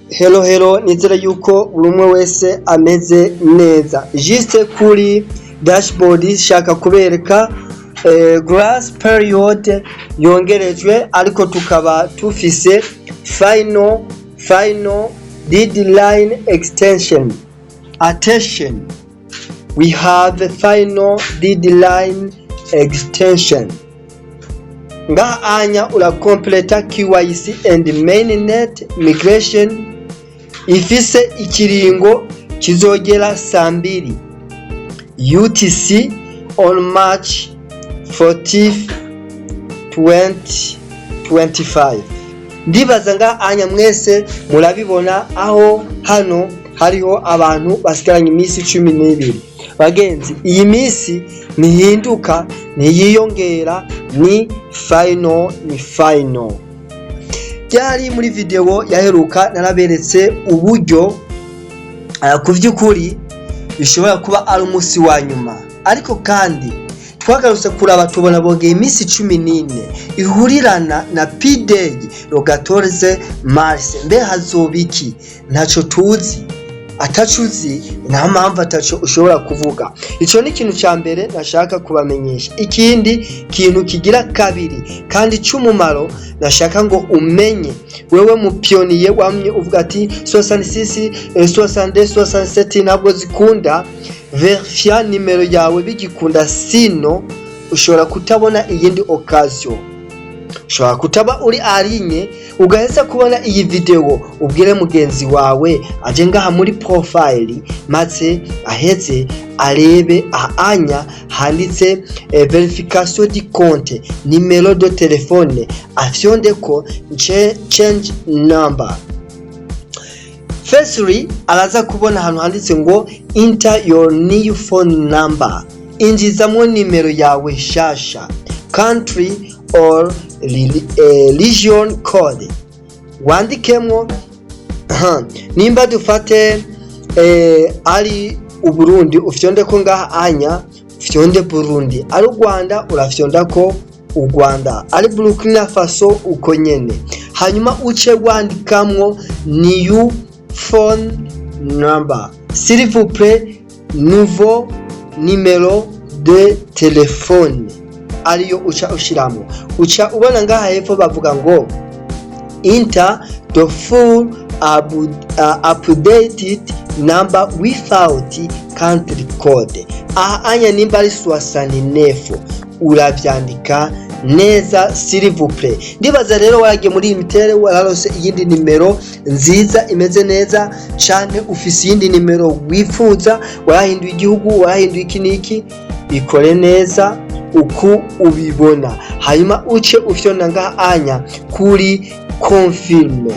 Hello, hello, nizere yuko buri umwe wese ameze neza. Juste kuri dashboard shaka kubereka grace period yongerejwe, ariko tukaba tufise final deadline extension. Attention, we have a final deadline extension. Ngaha anya urakompleta KYC and mainnet migration ifise ikiringo kizogera saa 2 UTC on March 14 2025. Ndibaza nga anya mwese murabibona, aho hano hariho abantu basigaranye iminsi 12. Bagenzi, iyi minsi ntihinduka, ntiyiyongera, ni final, ni final. Byari muri video yaheruka naraberetse uburyo ku vy'ukuri bishobora kuba ari umunsi wa nyuma, ariko kandi twagarutse kuraba tubona bongeye iminsi 14 ihurirana na Pi-Day le 14 mars. Mbe hazoba iki? Ntaco tuzi. Ataco uzi, nta mpamvu ataco ushobora kuvuga. Ico ni ikintu ca mbere nashaka kubamenyesha. Ikindi kintu kigira kabiri kandi c'umumaro nashaka ngo umenye, wewe mu pionnier wamye uvuga ati 66, 62, 67 ntabwo zikunda, verifia nimero yawe bigikunda, sino ushobora kutabona iyindi occasion, ushobora kutaba uri arinye. Ugaheza kubona iyi video, ubwire mugenzi wawe aje ngaha muri profile, maze aheze arebe ahanya handitse verification du compte, numéro de téléphone, afyondeko change number. Firstly, araza kubona ahantu handitse ngo "Enter your new phone number", injizamwo nimero yawe nshasha, country or region code wandikemwo. Nimba dufate ari Uburundi, ufyonde ko ngaha anya ufyonde Burundi, ari u Rwanda urafyonda ko u Rwanda, ari Burkina Faso uko nyene. Hanyuma uce wandikamwo new phone number, s'il vous plaît, nouveau numéro de téléphone, ariyo uca ushiramwo. Uca ubona ngaha hepfo bavuga ngo "Enter the full updated number without country code". Aha anya nimba ari 69 uravyandika neza, s'il vous plaît. Ndibaza rero waragiye muri iyi mitere, wararose iyindi nimero nziza imeze neza canke ufise iyindi nimero wifuza, warahinduye igihugu, warahinduye iki n'iki, ikore neza uku ubibona. Hanyuma uce ufyonda ngaha anya kuri confirm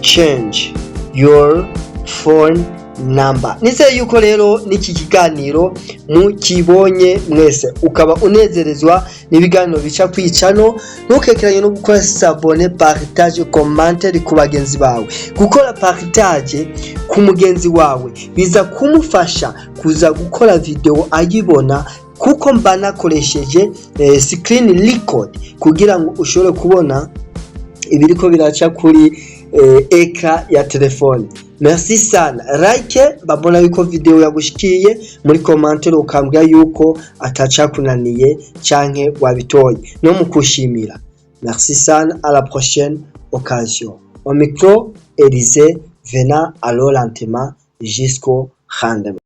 change your phone number. Nizeye yuko rero n'iki kiganiro mukibonye mwese, ukaba unezerezwa n'ibiganiro bica kwicano. Ntukekeranye no gukora s'abonner, partage, commentaire ku bagenzi bawe. Gukora partage ku mugenzi wawe biza kumufasha kuza gukora video ayibona, kuko mba nakoresheje screen record kugira ngo ushobore kubona ibiriko biraca kuri écran ya telefone. Merci sana. Like, babona yuko video yagushikiye, muri commentaire ukambwira yuko atacakunaniye canke wabitoye, no mu kushimira. Merci sana, à la prochaine occasion. Au micro, Elysée Venant, alors lentement jusqu'au rendez-vous.